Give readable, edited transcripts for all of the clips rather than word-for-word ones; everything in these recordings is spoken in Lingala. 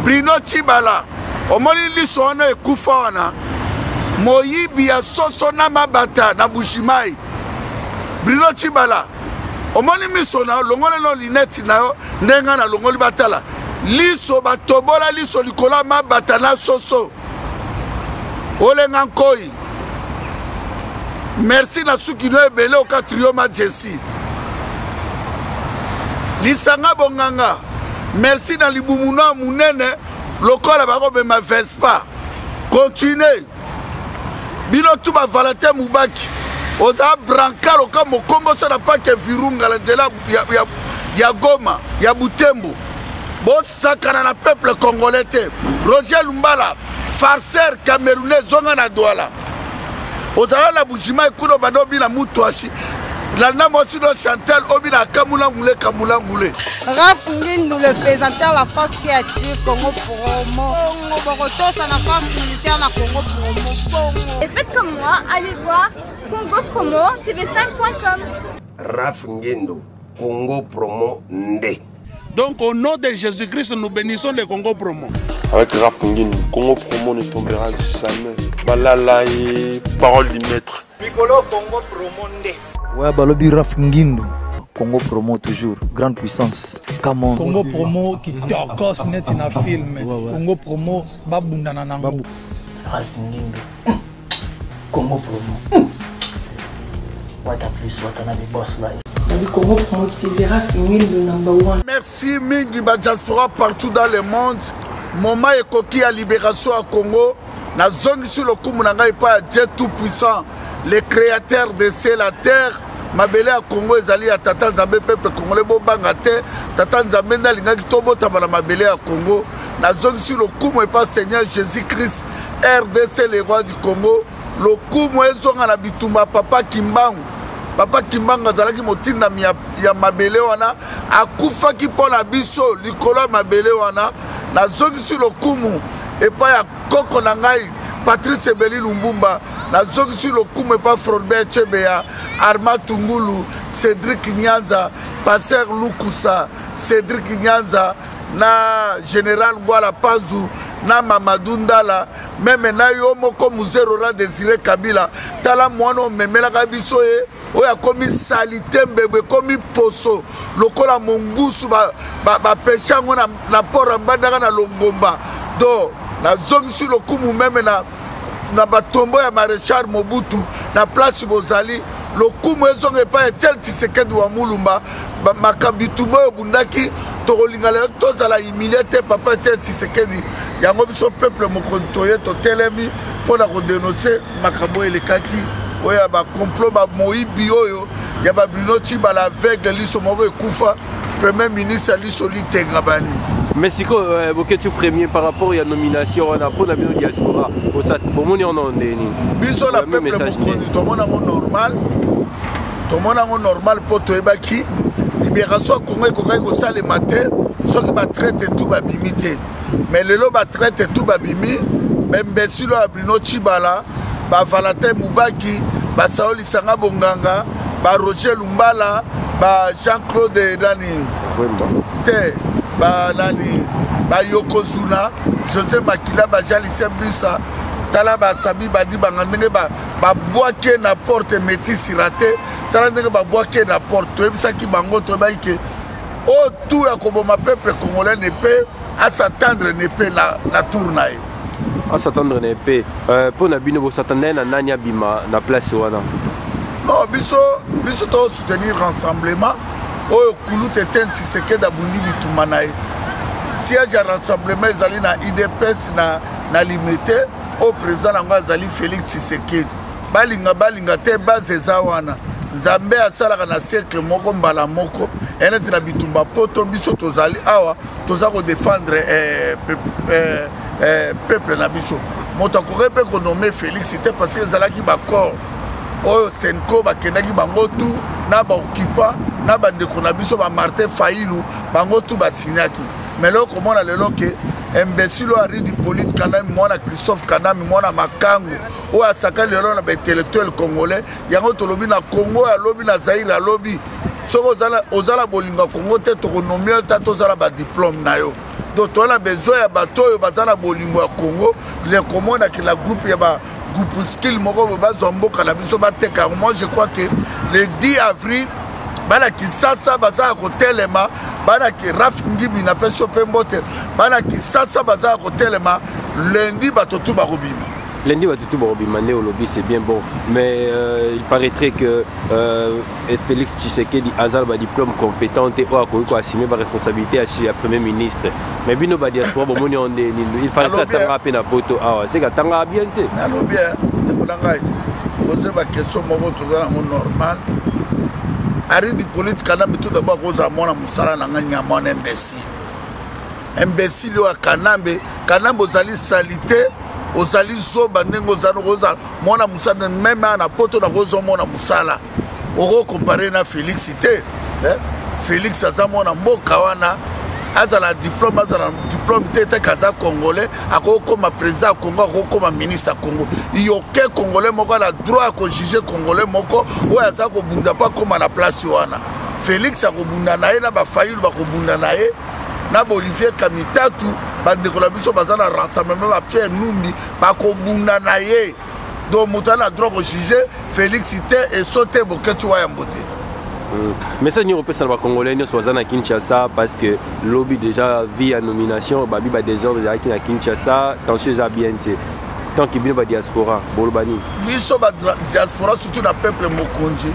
Bruno Tshibala, omoni liso wana ekufa wana, moyibi ya soso na mabata na Bushimai. Bruno Tshibala, omoni miso na yo, longola no lineti na yo ndenge ngai nalongoli batala liso, batobola liso likolo ya mabata na soso. Olenga Nkoi, merci na suki no ebele oka trio ma Jessie. Lisanga Bonganga, merci na libumu no ya munene lokola bakomema Vespa. Continue bino tu ba Valentin Mubaki, oza brancard oka mokomboso na pake Virunga na nzela ya, ya, ya Goma ya Butembo. Bosakana na peuple congolais te. Roger Lumbala, farceur camerounais, zonga na Douala. Ozala na Bujima kuna banda obina mutuashi. Landa mwasi no Chantal obina kamula ngule kamula ngule. Raf Ngindu, le présentateur la force qui attire Congo Promo. Bongo bokotosa na force militaire na Congo Promo. Bongo. Et faites comme moi, allez voir Congo Promo TV5.com. Raf Ngindu, Congo Promo nde. Donc au nom de Jésus-Christ, nous bénissons le Congo Promo. Avec Raf Ngindu, Congo Promo ne tombera jamais. Balala et parole du maître. Mikolo Congo Promo nde. Ouais, balobi Raf Ngindu. Congo Promo toujours, grande puissance. Come on. Congo Promo qui tokos net na film. Ouais, ouais. Congo Promo babunda na nango. Babu. Ralph Ngindu. Congo Promo. What a plus, what another boss life. Nabi Congo Promo TV, Ralph Ngindu number 1. Merci mingi ba diaspora partout dans le monde. Moment ekoki ya libération ya Congo. Nazongisi lokumu na ngai epai ya Dieu tout puissant, le créateur de ciel la terre. Mabele ya Congo ezali ya Tata Nzambe, peuple congolais bobanga te. Tata Nzambe nde alingaki tobotama na mabele ya Congo. Nazongisi lokumu epai Seigneur Jésus-Christ, RDC le roi du Congo. Lokumu ezonga na bitumba Papa Kimbangu. Papa Kimbangu azalaki motindami ya mabele wana, akufaki mpo na biso likolo ya mabele wana. Nazongisi lokumu epai ya koko na ngai Patrice Ebeli Lumbumba, nazongisi lokumu epai Floribert Chebeya, Armand Tungulu, Cédric Nyanza, Pasteur Lukusa, Cédric Nyanza na Général Ngwala Panzu na Mamadou Ndala, meme na yo moko Mzee Laurent Désiré Kabila. Tala mwana omemelaka biso ye oyo akomi salite mbebo ekomi poso lokola mongusu bapesha yango na port ya Mbandaka na Longomba. Do nazongisi lokumu meme na batombo ya Maréchal Mobutu na place bozali. Lokumu ezonga epai ya Etienne Tshisekedi wa Mulumba. Bitumba oyo ebundaki tokolinga lelo tozala humilie te papa Etienne Tshisekedi. Yango biso peuple mokonzi toye totelemi mpona kodenonse makambo oyo elekaki, oyo ya bacomplot bamoyibi oyo ya ba Bruno Tshibala aveugle liso moko ekufa, premier ministre liso litenga bani. Mais sikoyo Boketshu premier par rapport ya nomination wana mpona bino diaspora, bomoni wana ndenge nini? Biso na Oyambi peuple message mokonzi nini? tomona yango normal, tomona yango normal mpo toyebaki libération ya Congo ekokaki kosalema te soki batraite tout babimi te. Mais lelo batraite tout babimi, bembesilo ya Bruno Tshibala, ba Valentin Mubaki, ba Saoli Sanga Bonganga, ba Roger Lumbala, ba Jean-Claude nani te, ba nani, ba Yokozuna, José Makila, ba Jean-Lucien Bussa, tala ba Sabi Badi Banga ndenge ba bwake na porte métis raté, tala ndenge ba bwake na porte. Toyebisaki bango, toyebaki ke oyo tout ya koboma peuple congolais ne peut à s'attendre ne peut na tour na ye. À s'attendre ne peut. Pour na bino bo s'attendre na nani abima na place wana? Non, biso to soutenir rassemblement oyo Kulutu Etienne Tshisekedi abundi bitumba na ye. Siège ya rassemblement ezali na UDPS na Limete, oyo président nango azali Félix Tshisekedi. Balinga, balinga te, base eza wana. Nzambe asalaka na siècle moko mbala moko, eneti na bitumba poto biso tozali awa toza kodefendre peuple na biso. Moto akoki mpe konome Félix te parce que ezalaki baccord oyo Senko bakendaki bango tu na baokipa na bandeko na biso ba Martin Fayulu, bango tu basignaki. Mais lelo komona lelo ke imbécile oyo Henri Hippolyte Kanambe, mwana Christophe Kanambe, mwana Makangu oyo asakali lelo na baintellectuel congolais, yango tolobi na Congo alobi na Zaire alobi soki ozala bolingo ya Congo te, tokonomia yo ta tozala ba diplôme na yo. Donc toza na besoin ya bato oyo baza na bolingo ya Congo. Lekomonaki na groupe ya ba groupuscule moko boye bazwa mboka na biso bateka yango. Moi je crois que le 10 avril bana Kisasa baza ya kotelema, bana Raf Ngibi napesi yo mpe mbote, bana Kisasa baza ya kotelema lundi, bato tu bakobima. Lundi bato tu bakobima nde olobi, c'est bien bon, mais il paraîtrait que Félix Tshisekedi aza na badiplôme compétent te oyo akoki koassume baresponsabilité ya premier ministre. Mais bino badiaspora bomoni yango nde nini? Il paraîtrait atangaka mpe na poto awa, seke atangaka bien te. Nalobi ndeko na ngai, pose baquestion moko toza nango normal. Aridi Polite Kanambe, tout d'abord akozala mwana mosala na ngai, nyama wana, imbécile, imbécile oyo ya Kanambe. Kanambe, ozali salite, ozali zoba. Ndenge ozali, okozala mwana mosala meme awa na poto, nakozwa mwana mosala, okokompare na Félix te, eh? Félix aza mwana mboka wana, azala diplôme, azala diplôme te, teke aza congolais, akokoma président ya Congo, akokoma ministre ya Congo. Yoke congolais moko ana droit ya kojuge congolais moko oyo aza kobunda mpo akóma na place wana. Félix akobunda na ye na bafayulu, bakobunda na ye na baolivier Kamitatu, bandeko na biso baza na rassemblement, bapierre Numbi bakobunda na ye. Donc moto aza na droit kojuge Félix te, eso te, Boketi wa yambo te. Message nini opesa na bacongolais nyonso baza na Kinshasa? Parce que lobi déjà vi ya nomination babi badésordre ezalaki na Kinshasa, tension eza bien te. Tant que bino badiaspora, boloba nini? Biso badiaspora, surtout na peuple mokonzi,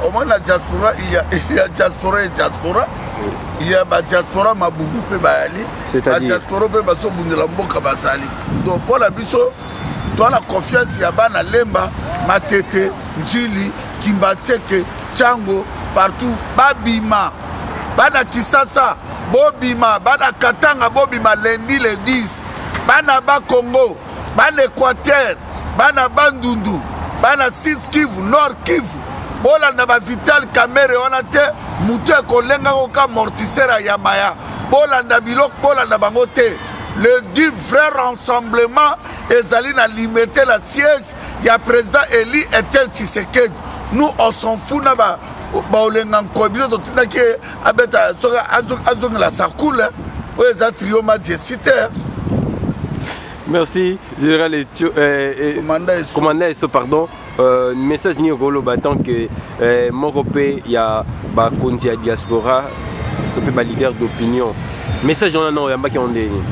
omoni na diaspora, il y a diaspora et diaspora. Il y a badiaspora mabumu mpe bayali, badiaspora mpe bazobundela mboka bazali. Donc mpo na biso, toa na confiance ya bana Lemba, Matete, Njili, Kimbatseke, Tyango, partout babima. Bana Kisasa bobima, bana Katanga bobima lundi le 10, bana Bakongo, bana Équateur, bana Bandundu, bana Sud Kivu, Nord Kivu, bolanda bavital Kamere wana te. Motu ekolengaka oka mortiser ya yamaya, bolanda biloko, bolanda bango te. Le du vrai rassemblement ezali na Limete, na siège ya président Eli Etienne Tshisekedi. Nous, on s'en fout na baolenga nkoi. Biso totindaki ye abeta soki azongela sakule oyo eza trio majesi te. Merci, général Etio, commandant Esso. Commandant Esso, pardon. Message nini okoloba tant que moko mpe ya bakonzi ya diaspora to mpe baleader d'opinion? Message wana na oyambaki yango ndenge nini?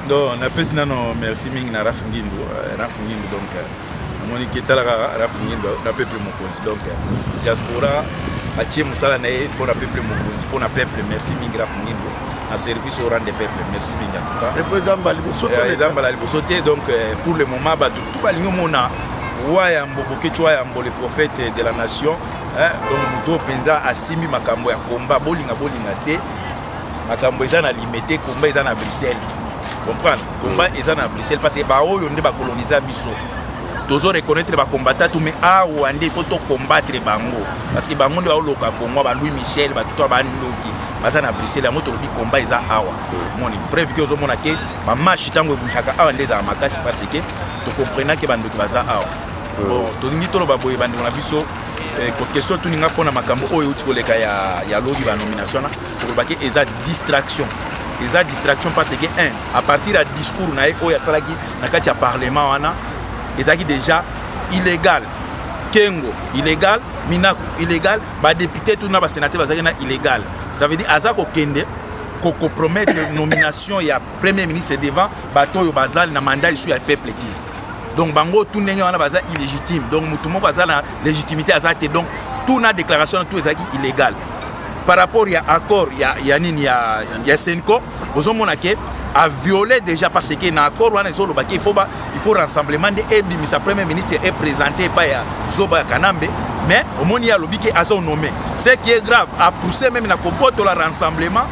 Donc napesi nano merci mingi na Raf Ngindu, Raf Ngindu. Donc namoni ke talaka Raf Ngindu na peuple mokonzi. Donc diaspora atie mosala na ye mpo na peuple mokonzi, mpo na peuple. Merci mingi, Raf Ngindu, na service au rang de peuple. Merci mingi en tout cas. Epo eza mbala liboso. Eza mbala liboso te. Donc pour le moment, bato tu balingi omona Wayambo, Boketshu Wayambo, le prophète de la nation, hein? Donc moto oyo mpenza asimbi makambo ya komba, bolinga bolinga te, makambo eza na Limete, komba eza na Bruxelles. Comprendre, komba eza na Bruxelles, parce que baoyo nde bakoloniza biso. Tozo reconnaître bacombattant tout, mais awa nde il faut tocombattre bango, parce que bango nde baoloka Kongo. Ba Louis Michel, bato to bandoki baza na Bruxelles. Yango tolobi komba eza awa. Moni preuve ke ozomona ke bamarche ntango ebougeaka awa nde ezala makasi, parce que tokomprena ke bandoki baza awa. Bon, tolingi toloba boye, bandeko na biso, question tuninga mpona makambo oyo euti koleka ya lobi, banomination wana, tokoloba ke eza distraction. Eza distraction parce que un, à partir ya discours na ye oyo asalaki na kati ya parlement wana, ezalaki déjà illégal. Kengo illégal, Minaku illégal, badéputé tout na basénateur bazalaki na illégal. Ça veut dire aza kokende kokompromettre nomination ya premier ministre devant bato oyo bazali na mandat lisu ya peuple te. Donc bango tout ndenge wana baza illégitime. Donc motu moko aza na légitimité aza te. Donc tout na déclaration tout ezalaki illégal par rapport ya accord ya nini ya Cenco. Ozomona ke a violé déjà, parce que na accord wana ezoloba ke il faut rassemblement nde ebimisa premier ministre e présenter epai ya zoba ya Kanambe. Mais omoni ye alobi ke aza nommé. Ce qui est grave, a poussé même na kobotola rassemblement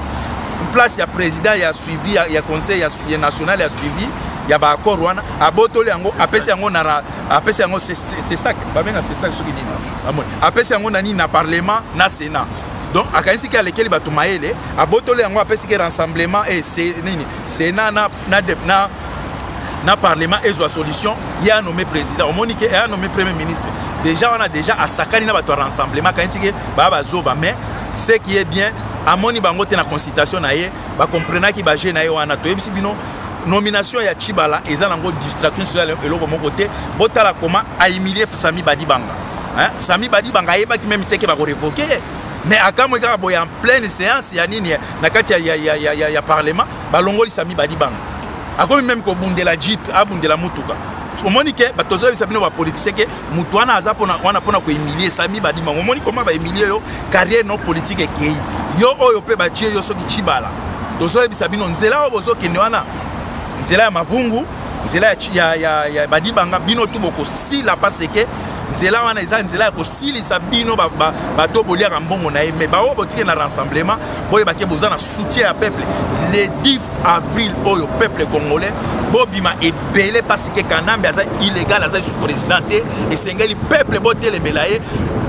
place ya président ya suivi ya conseil ya national ya suivi ya baaccord wana. Abotoli yango, apesi yango na apesi yango CSAC, babenga CSAC soki nini. Amoni apesi yango na nini, na parlement na sénat. Donc akanisi ke alekeli bato mayele. Abotoli yango, apesi ke rassemblement e nini, sénat na na parlement ezwa solution. Ye anommé président, omoni ke anommé premier ministre déjà wana, déjà asakani na bato ya rassemblement, akanisi ke baa bazoba. Mais ce qui est bien, amoni bango te na consultation na ye, bakomprenaki baje na ye wana. Toyebisi bino, nomination ya Tshibala eza nango distraction sociale, eloko moko te. Botala koma ahumilie Sami Badibanga, hein? Sami Badibanga ayebaki même te ke bakorevoke ye, mais akamwe kaka boye en pleine séance ya nini na kati ya parlement, balongoli Sami Badibanga, akomi même kobundela jeep, abundela mutuka. Omoni ke bato tozoyebisa bino, bapoliticien, ke motu wana aza wana mpona kohumilie Sami Badibanga. Omoni koma bahumilie yo, carrière no politique ekei. Yo oyo mpe batie yo soki Tshibala, tozoyebisa bino, nzela oyo bozokende wana, nzela ya mavungu, nzela ya Badibanga, bino tu bokosila, parce que nzela wana eza nzela ya kosilisa bino bato boliaka mbongo na ye. Mais baoyo botiki na rassemblement, boyeba ke boza na soutien ya peuple. Le 10 avril oyo, peuple congolais, bobima ebele, parce que Kanambe aza illégal, aza lisusu président te. Esengeli peuple botelemela ye.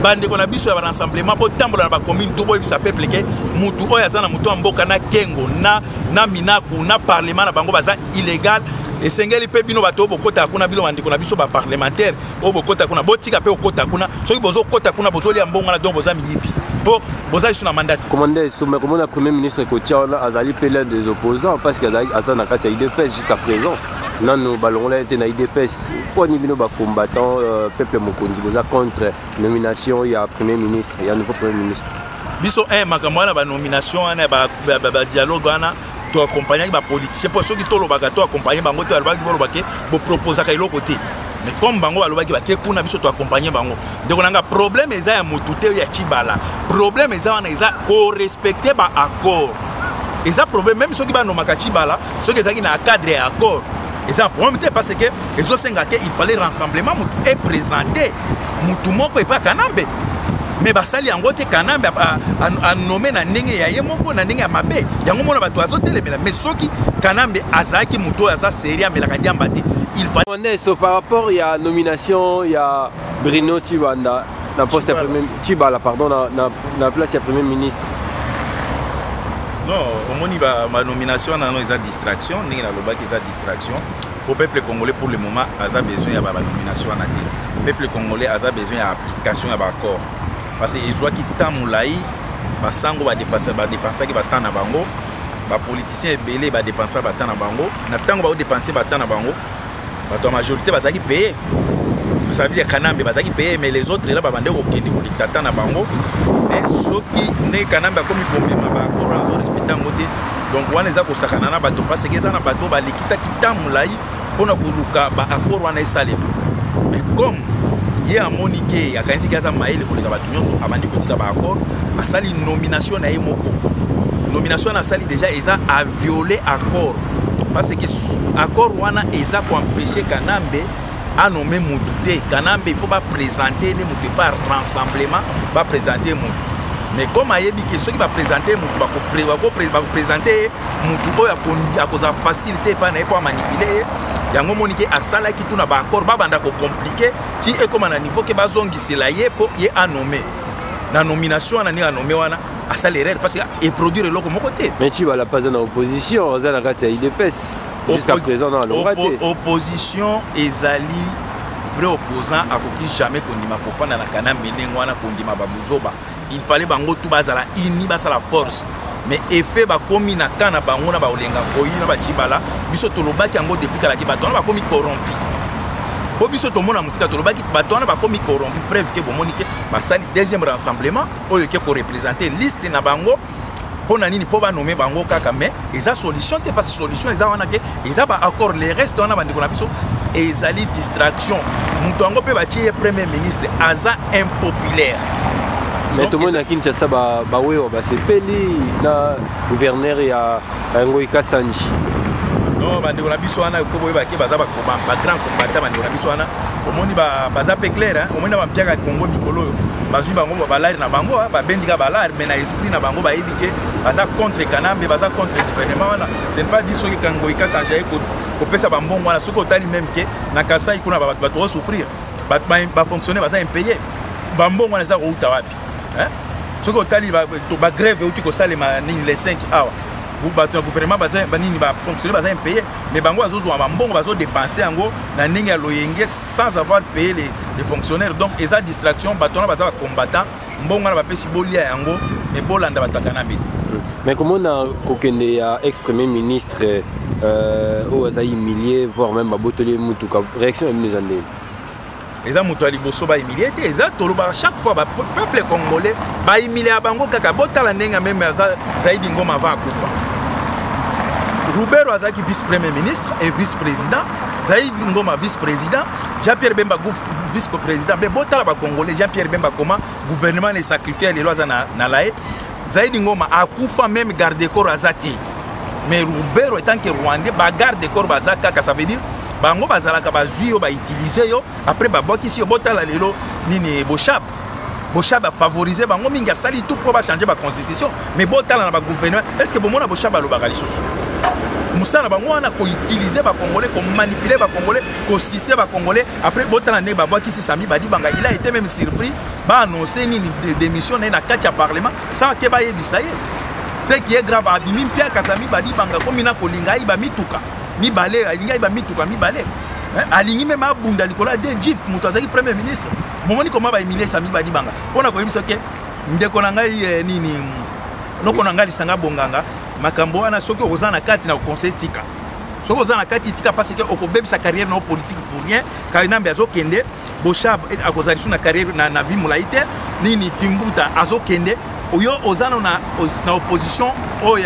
Bandeko na biso ya barassemblement, botambola na bacommune to boyebisa peuple ke mutu oyo aza na motu ya mboka na Kengo na Minaku na parlement na bango baza illégal. Esengeli mpe bino bato oyo bokotaka kuna, bino bandeko na biso baparlementaire oyo bokota kuna, botika mpe kokota kuna. Soki bozokota kuna, bozolia mbongo wana, donc boza miyibi, mpo boza lisusu na mandat te. Commandant Esome, komona premier ministre kotia wana, azali mpe l'un des opposants, parce que aza na kati ya UDPS jusqu'à présent, nanu balongola ye te na UDPS. Mponi bino bacombattant, peuple mokonzi, boza contre nomination ya premier ministre, ya nouveau premier ministre? Biso un makambo wana, banomination wana, badialogue wana, toaccompagnaki bapoliticien, mpo soki tolobaka toaccompagne bango te, balobaki boloba ke boproposaka eloko te. Mais comme bango balobaki bake kuna, biso toaccompagne bango. Ndeko na nga, problème eza ya motu te, ya Tshibala. Problème eza wana, eza korespecte baaccord, eza problème. Même soki banomaka Tshibala, soki ezalaki na cadre ya accord, eza problème te, parce que ezosenga ke il fallait rassemblement motu eprésente motu moko epai Kanambe, mais basali yango te. Kanambe anome na ndenge ya ye moko, na ndenge ya mabe. Yango mona bato azotelemela. Mais soki Kanambe azalaki motu oyo aza sérieux, amelaka diamba te, il fallait. So par rapport ya nomination ya Bruno Tshibanda na poste ya premier, Tshibala pardon, na place ya premier ministre? Non, omoni, banomination wana eza distraction. Ndenge nalobaki, eza distraction po peuple congolais pour le moment aza besoin ya banomination wana te. Peuple congolais aza besoin ya application ya baaccord, parce que ezwaki temps molai. Basango badépensaki batemps na bango, bapoliticien ebele badepensa batemps na bango. Na ntango baodepense batemps na bango, bato ya majorité bazalaki paye, ça veut dire Kanambe bazalaki paye, mais les autres là babande kokende kolekisa temps na bango. Mais soki ndenge Kanambe akomi komema baaccord wana, azorespecte yango te, donc wana eza kosakana na bato, parce que eza na bato balekisaki temps molai mpona koluka baaccord wana esalema. Mais comme ye amoni ke akanisiki aza mayele koleka bato nyonso, abandi kotika baaccord, asali nomination na ye moko. Nomination wana asali déjà eza aviole accord, parce que accord wana eza koempêche Kanambe anome mutu te. Kanambe, il faut baprésente nde mutu epa rassemblement, baprésente mutu. Mais comme ayebi ke soki baprésente mutu, bakoprésente ye mutu oyo akozala facile te epai na ye mpo amanipule ye. Yango omoni ke asalaki tuna baaccord, babanda kocompliquer ti ekóma na niveau ke bazongisela ye mpo ye anome. Na nomination wana, ndenge anome wana, asala erreur, parce que eproduire eloko moko te. Mais Tshibala mpe aza na opposition, aza na kati ya UDPS jusqu'à présent na alonga te. Opposition ezali vrai opposant akoki jamais kondima kofanda na Kanambe ndenge wana, kondima babuzoba. Il fallait bango tu bazala uni, basala force, mais effet bakomi na ka na bango na baolenga koyi na baTshibala. Biso tolobaki yango depuis kalaki, bato wana bakomi corrompu, mpo biso tomona mosika. Tolobaki bato wana bakomi corrompu, preuve ke bomoni ke basali deuxième rassemblement oyo eke koreprésente liste na bango. Mpo na nini? Mpo banome bango kaka, mais eza solution te, parce que solution eza wana ke eza baaccord. Le reste wana, bandeko na biso, ezali distraction. Moto yango mpe batie ye premier ministre, aza impopulaire. Mais tomoni na Kinshasa bawewa basepeli na gouverneur ya Ngoi Kasanji. Non, bandeko na biso wana, faut boyeba ke baza bagrand combattant. Bandeko na biso wana, omoni, baza mpe clair. Omoni na bampiaka ya Congo mikolo oyo, bazwi bango balare na bango, babendika balare, mais na esprit na bango bayebi ke baza contre Kanambe, baza contre gouvernement wana. Ce n'est pas dire soki Ngoi Kasanji aye kopesa bambongo wana. Soki otali même ke na Kasai kuna, bato osouffrir, bafonctionnaire baza impayé, bambongo wana eza kouta wapi? Soki otali bagrève euti kosalema nini le 5 awa. Bato ya gouvernement baza banini, bafonctionnaire baza impayé, mais bango bazozwa bambongo, bazodepense yango na ndenge ya loyenge sans avoir payé les fonctionnaires. Donc eza distraction. Bato wana baza bacombattant. Mbongo wana bapesi, bolia yango, mais bolanda bato ya Kanambe te. Mais komona kokende ya ex premier ministre oyo aza humilié, voire même babotoli ye mutuka, réaction ya bino eza ndeni? Eza moto ya liboso bahumilie te. Eza tolobaka chaque fois, bapeuple congolais bahumilie ya bango kaka. Botala ndenge meme aza Zaidi Ngoma avant akufa. Ruberwa azalaki vice premier ministre et vice président, Zaidi Ngoma vice président, Jean Pierre Bemba vice président. Mais botala bacongolais, Jean Pierre Bemba koma gouvernement ne sacrifie, lelo aza na laye. Zaidi Ngoma akufa, même garde corps aza te. Mais Ruberwa en tant que Rwandais, bagarde corps baza kaka. Ça veut dire bango bazalaka, bazwi yo, bautilize yo, après babwakisi yo. Botala lelo nini, Boshab. Boshab afavorise bango mingi, asali tout mpo bachange baconstitution. Mais botala na bagouvernement, est ce que bomona Boshab alobaka lisusu? Mosala na bango wana, koutilize bacongolais, komanipule bacongolais, kosise bacongolais. Après botala ndenge babwakisi Sami Badibanga. Il a été même surpris, baannonce nini, démission na ye na kati ya parlement sans ke bayebisa ye. Ce qui est grave, abimi mpiaka. Sami Badibanga komi na kolinga ayiba mituka mibale, alingi ayiba mituka mibale, alingi meme abunda likolo ya de jeep. Moto azalaki premier ministre, bomoni koma bahumilie Sami Badibanga. Mpona koyebisa ke ndeko na ngai nini, noko na ngai Lisanga Bonganga, makambo wana soki okoza na kati na conseil, tika. Soki oza na kati, tika, parce que okobebisa carrière na yo politique pour rien. Kanambe azokende, Boshab akozala lisusu na carrière na vie molai te, nini, Kimbuta azokende. Oyo oza na opposition, oyo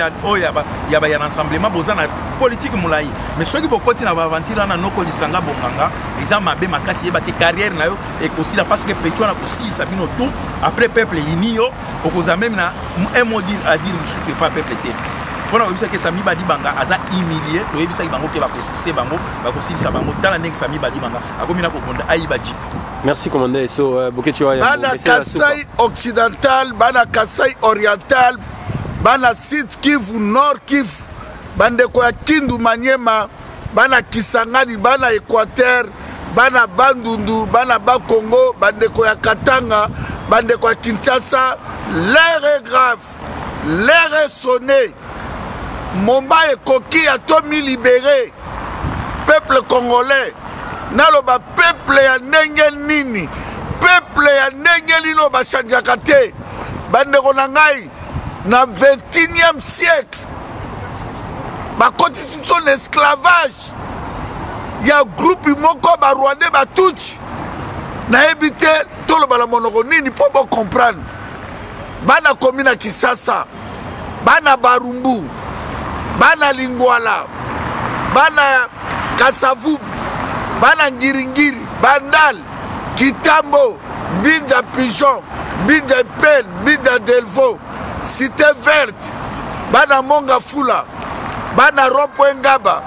ya rassemblement, boza na politique molai. Mais soki bokoti na baaventure wana, noko Lisanga Bonganga, eza mabe makasi. Yebaki carrière na yo ekosila, parce que petit wana kosilisa bino tout. Après peuple uni yo, okozala même na un mot dire à dire lisusu epa peuple te. Mpona koyebisaki Sami Badibanga aza humilie, toyebisaki bango ke bakosise bango, bakosilisa bango. Tala ndenge Sami Badibanga akomi na kobonda ayiba jeep. Merci commandant Eso Boketshu. Bana Kasai Occidental, bana Kasai Oriental, bana Sud Kivu, Nord Kivu, bandeko ya Kindu, Manyema, bana Kisangani, bana Équateur, bana Bandundu, bana Bakongo, bandeko ya Katanga, bandeko ya Kinshasa, l'heure est grave, l'heure est sonnée. Moment ekoki ya tomilibere. Peuple congolais, naloba peuple ya ndenge nini? Peuple ya ndenge nini oyo bachangeaka te? Bandeko na ngai, na 21e siècle bakotisi biso na esclavage ya groupe moko, barwandais, batutsi. Nayebi te toloba na monoko nini mpo bocomprendre. Bana komi na Kisasa, bana Barumbu, bana Lingwala, bana Kasavubu, bana Ngiringiri, Bandal, Kitambo, Mbinza Pigeon, Mbinza Epel, Mbinza Delvaux, Cité Verte, bana Monga Fula, bana Rond-Point Ngaba,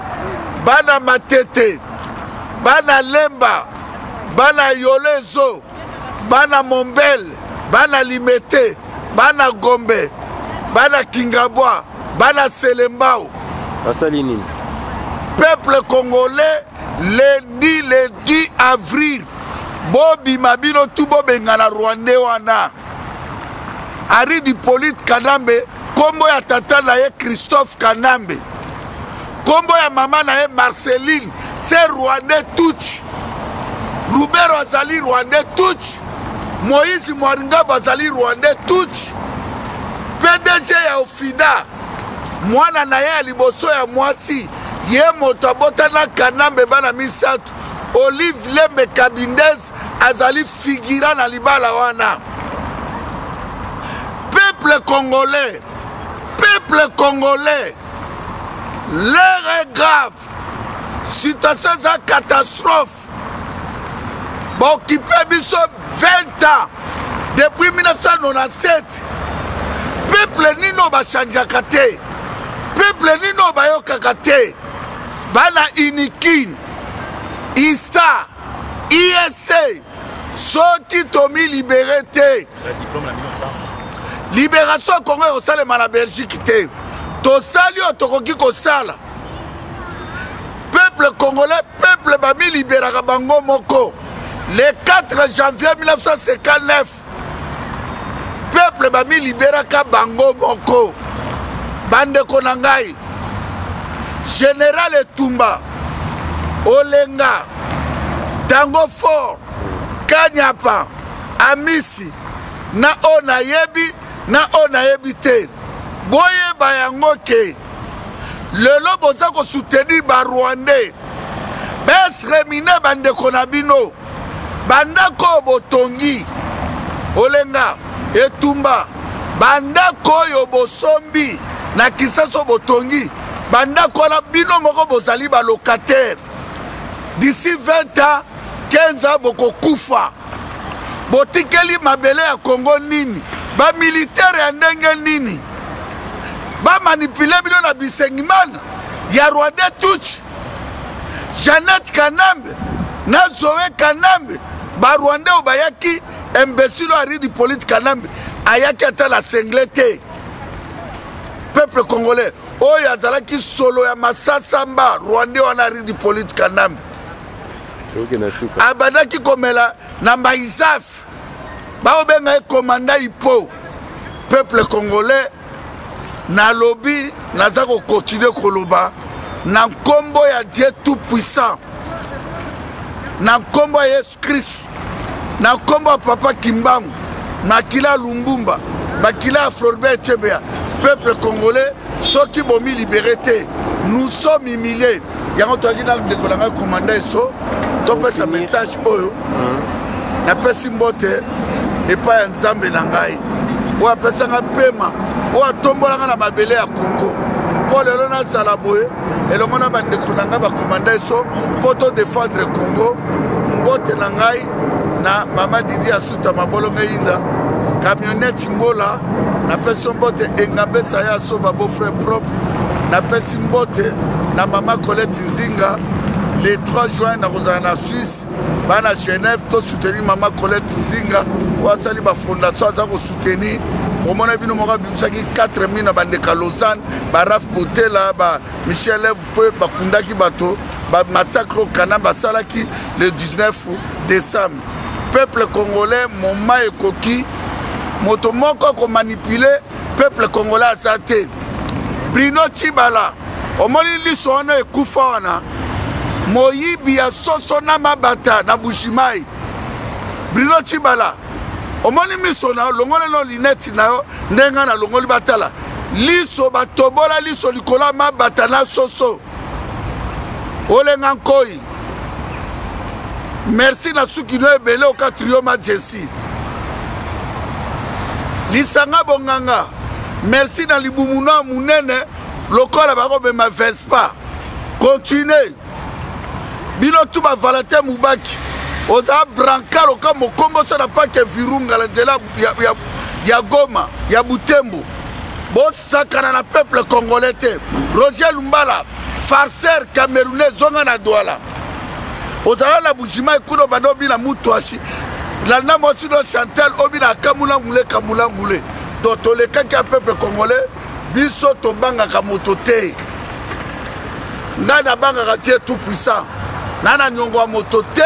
bana Matete, bana Lemba, bana Yolezo, bana Mombel, bana Limete, bana Gombe, bana Kingabwa, bana Selembao. Basali nini? Peuple congolais, lundi le 10 avril, bobima bino tu, bobengana rwandais wana Henri Hippolyte Kanambe. Nkombo ya tata na ye Christophe Kanambe, nkombo ya mama na ye Marceline. C'est rwandais tutsi. Ruberwa azali rwandais tutsi, Moïse Mwaringabo azali rwandais tutsi. PDG ya Ofida, mwana na ye ya liboso ya mwasi, ye moto abotana Kanambe bana misato, Olive Lembe Kabindez azali figura na libala wana. Peuple congolais, peuple congolais, l'heure est grave, situation eza catastrophe. Baokipe biso 20 ans depuis 1997. Peuple nini oyo bachangeaka te? Peuple nini oyo bayokaka te? Bana Unikin, Ista, ISC, soki tomilibere te, libération ya Congo ekosalema na Belgique te. Tosali oyo tokoki kosala. Peuple congolais, peuple bamiliberaka bango moko. Le 4 janvier 1959, peuple bamiliberaka bango moko. Bandeko na ngai, General Etumba, Olenga, Tango Fort, Kanyapa, Amisi, na oyo nayebi na oyo nayebi te, boyeba yango ke lelo boza kosoutenir ba Rwandais baesremine bandeko na bino bandako oyo botongi olenga etumba bandako oyo bosombi na kisasa botongi bandako wana bino moko bozali balocataire d'ici 20 ans 15 ans bokokufa botikeli mabele ya kongo nini bamilitere ya ndenge nini bamanipule bino na bisengimana ya rwandais tutshi Jeannette Kanambe na Zoe Kanambe ba Rwandais oyo bayaki imbecile oyo Aridi Hippolyte Kanambe ayaki ata na sengle te. Peuple congolais oyo azalaki solo ya masasamba Rwandais wana Aridi Hippolyte Kanambe abandaki komela na Maisaf baobenga ye commandant Hippo. Peuple congolais nalobi naza kokontinue koloba na nkombo ya dieu tout puissant na nkombo ya yesu kristu na nkombo ya papa kimbangu makila ya lumbumba makila ya floribert chebeya peuple congolais soki bomi libere te nous sommes humiliés yango toyaki na ndeko na ngai komanda eso topesa message oyo napesi mbote epai ya nzambe na ngai oyo apesa ngai pema oyo atombola ngai na mabele ya kongo mpo lelo nazala boye elongo na bandeko na ngai bakomanda eso mpo todefendre kongo mbote na ngai na mama didi asuta mabolongo eyinda camionnette ngola napesi yo mbote engambe saya asoba beau frère propre napesi mbote na mama colette nzinga le 3 juin nakozala na suisse bana genève to soutenir mama colette nzinga oyo asali bafondation aza kosoutenir bomona bino moko abimisaki 4000 na bandeka lausanne baraf botela ba michel eve mpe bakundaki bato bamassacre oyo kanambe asalaki le 19 décembre peuple congolais moma ekoki moto moko akomanipule peuple congolais aza te brino chibala omoni liso wana ekufa wana moyibi ya soso na mabata na bushimai brino chibala omoni miso na yo longola no lineti na yo ndenge ngai nalongoli batala liso batobola liso likolo ya mabata na soso olenga nkoi merci na suki no ebele oka trio ma jesi lisanga bonganga merci na libumu no ya monene lokola bakobema vespa continue bino tu bavalentin mubaki oza branka loka mokomboso na pake virunga na nzela ya, ya, ya goma ya butembo bosakana na peuple congolais te roger lumbala farceur camerounais zonga na douala ozala na bujima kuna obanda obina mutuashi landa mwasi no chantal obina kamula ngule kamula ngule donc tolekaki ya peuple congolais biso tobangaka moto te ngai nabangaka dieu tout puissant na na niongo ya moto te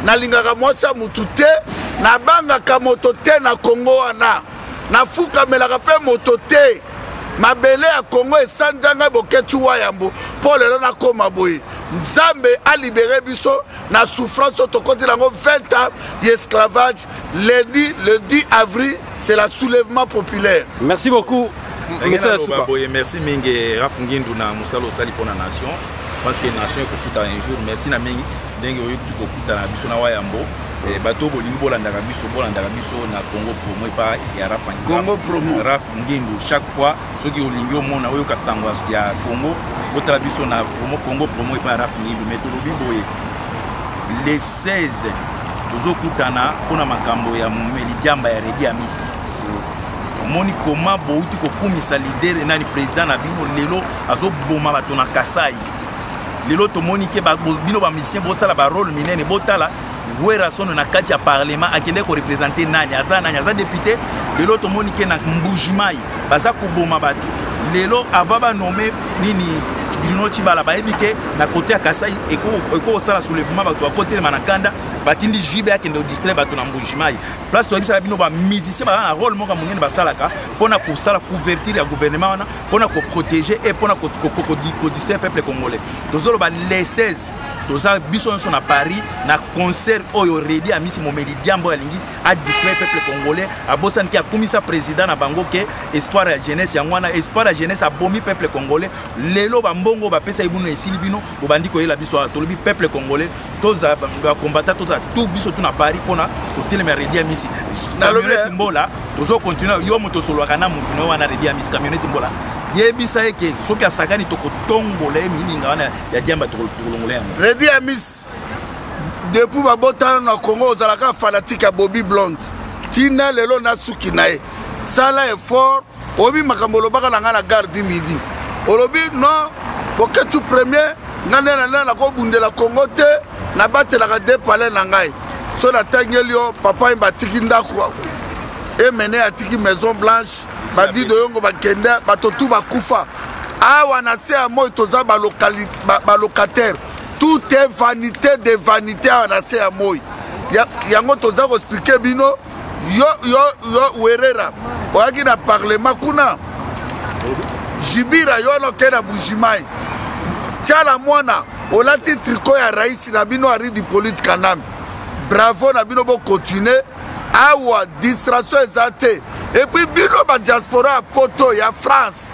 nalingaka mwasi ya motu te nabangaka moto te na kongo wana nafukamelaka mpe moto te mabele ya kongo esanja ngai boketshu wa yambo mpo lelo nakoma boye nzambe alibere biso na souffrance oyo tokoti nango 20 ans ya esclavage lundi le 10 avril c'est la soulèvement populaire merci beaucoup boye merci mingi rafu ngindu na mosala osali mpo na nation parce que nation ekofuta un jour merci na mingi ndenge oyoki kokutana biso na wayambo eh, bato bolingi bolandaka biso bolandaka biso na congo promo epa ya rafa congo promo raf ngindu chaque fois soki olingi omona oyoka sango ya congo botala biso na promo congo promo epa ya raf ngindu mais tolobi boye le 16 tozokutana mpo na makambo ya momeli diamba ya redi amisi omoni koma bouti kokumisa leader nani président na bino lelo azoboma bato na kasai lelo tomoni ke bino bamusicien bosala barole minene botala werrason na kati ya parlement akende korepresente nani aza nani aza député lelo tomoni ke na mbujimai baza koboma bato lelo avant banome nini Bruno Tshibala bayebi ke na kote ya Kasai ekokosala soulèvement, bato bakotelema na kanda, batindi JB akende odistraire bato na Mbujimayi. Place toyebisaka bino, bamusicien baza na rôle moko ya monene basalaka mpona kosala couverture ya gouvernement wana, mpona koprotéger e mpona kodistraire peuple congolais. Tozoloba les 16, toza biso nyonso na Paris na concert oyo Redi Amisi momeli diambo alingi adistraire peuple congolais. Abosani ke akumisa président na bango ke espoir ya jeunesse. Yango wana espoir ya jeunesse abomi peuple congolais. Lelo bambongo bapesaki bino esili, bino bobandi koyela biso awa. Tolobi peuple congolais, tozala bacombattant, tozala tout biso tu na Paris mpona kotelema Redi Amisi. Camionnette Mbola, tozocontinue. Yo moto osolwaka na motu na yo wana Redi Amisi, camionnette Mbola, yebisa ye ke soki asakani, tokotombola ye mininga wana ya diamba, tokolongola yango. Redi Amisi, depuis babotana na Congo, ozalaka fanatique ya Bobi Blonde ntina lelo na suki na ye. Sala effort. Oyebi makambo olobaka na ngai na gare du Midi, olobi non, Boketshu premier, ngai nde na nde nakobundela Congo te, nabatelaka de palais na ngai. So natangeli yo papa ye batiki ndako emene, atiki Maison Blanche, badido yongo bakende, bato tu bakufa awa na se ya moi. Toza balocataire, tout est vanité de vanité awa na se ya moi. Yango toza koexpliquer bino. Yo, yo, yo Werera, oyaki na parlement kuna. Jibira, yo wana okei na Bujimai. Tiala mwana, olati tricot ya raisi na bino Aridi Polite Kanambe. Bravo na bino, bokontinue awa, distraction eza te. Et puis bino badiaspora ya poto, ya France.